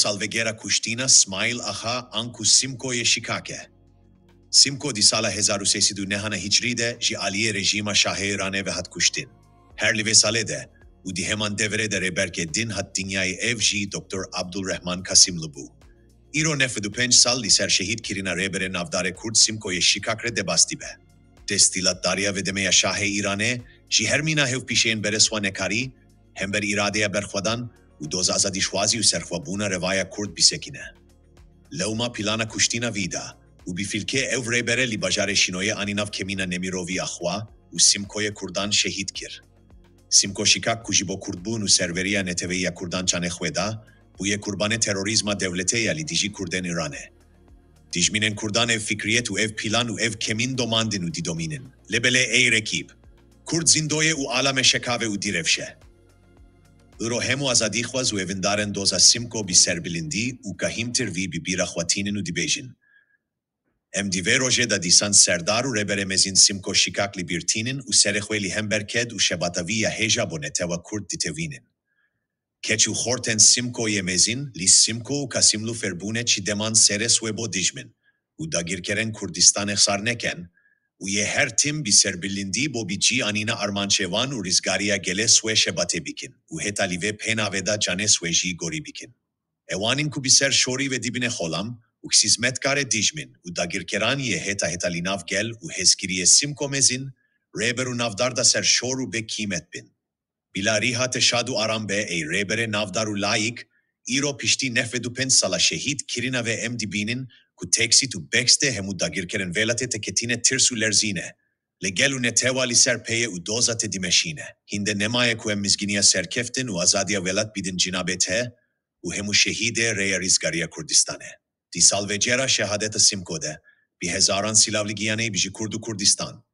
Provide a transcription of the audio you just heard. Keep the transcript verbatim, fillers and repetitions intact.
salvegera kuştina Smail Axa anku Simko yê Şikak e. Simko di sala hezar û sê sed û nehana Hicriyî de ji aliyê rejîma Şahê Îranê ve hat kuştin. Her li vê salê de û di heman deverê de rêberkê din hat dinyayê, ev jî Doktor Abdulrehman Kasimlu bû. Îro nefed û pênc sal li ser şehîdkirina rêberê navdarê Kurd Simko yê Şikak re derbas dibe. Desthilatdariya vê demê ya Şahê Îranê ji her mîna hevpîşeyên berê swa nekarî, hember îradeya berxwedan û doza azadîşwazî û serxwebûna revaya Kurd bisekine. Lewma plana kuştina vî da û bi filkê ev rêbere li bajarê Şînoyê anî nav kemîna Nemîrovî ya xwe û Simkoyê Kurdan şehîd kir. Simko Şikak ku ji bo Kurdbûn û serweriya neteweyî ya Kurdan canê xwe da, bûye qurbanê terorîzma dewletê ya li dijî Kurdên Îranê. Dijminên Kurdan ev fikriyet û ev plan û ev kemîn domandin û didomînin. Lê belê ey rekîb, Kurd zindo ye û ala me şekave û direvşe. Îro hemû azadîxwaz û evindarên doza Simko bi serbilindî û qehîmtir vî bi bîra xwe tînin û dibêjin: Em di vê rojê de dîsan serdar û rêberê mezin Simko Şikak li bîr tînin û serê xwe li hember ked û şebata vî ya hêja bo netewa Kurd ditewînin. Keç û xortên Simko yê mezin, li Simko û Kasimlu fêr bûne çi deman serê swe bo dijmin û dagirkerên Kurdistanê xisar neken û yê her tim bi serbilindî bo bi cî anîna armancê wan û rizgariya gelê swe şebatê bikin û heta li vê pênavê de canê swe jî gorî bikin. Ewanîn ku bi ser şorî ve dibine xolam û xizmetkarê dijmin û dagirkeran yê heta heta li nav gel û hezkiriyê Simko mezin, rêber û navdar de ser şor û bê qîmet bin. Bila rî hate şad û aram be ey rêberê navdar û layik, îro piştî nefed û pênc sala şehîd kirina ve em dibînin ku teksît û bekstê hemû dagirkerên velatê te ketine tirs û lerzîne. Lê gel û netewa li ser pê ye û doza te dimeşîne. Hînde nemaye ku em mizgîniya serkeftin û azadiya welat bidin cinabê te û hemû şehîdê rêya rizgariya Kurdistanê. Di salvegera şehadeta Simko de, bi hezaran silav li giyanê bi ji Kurd û Kurdistan.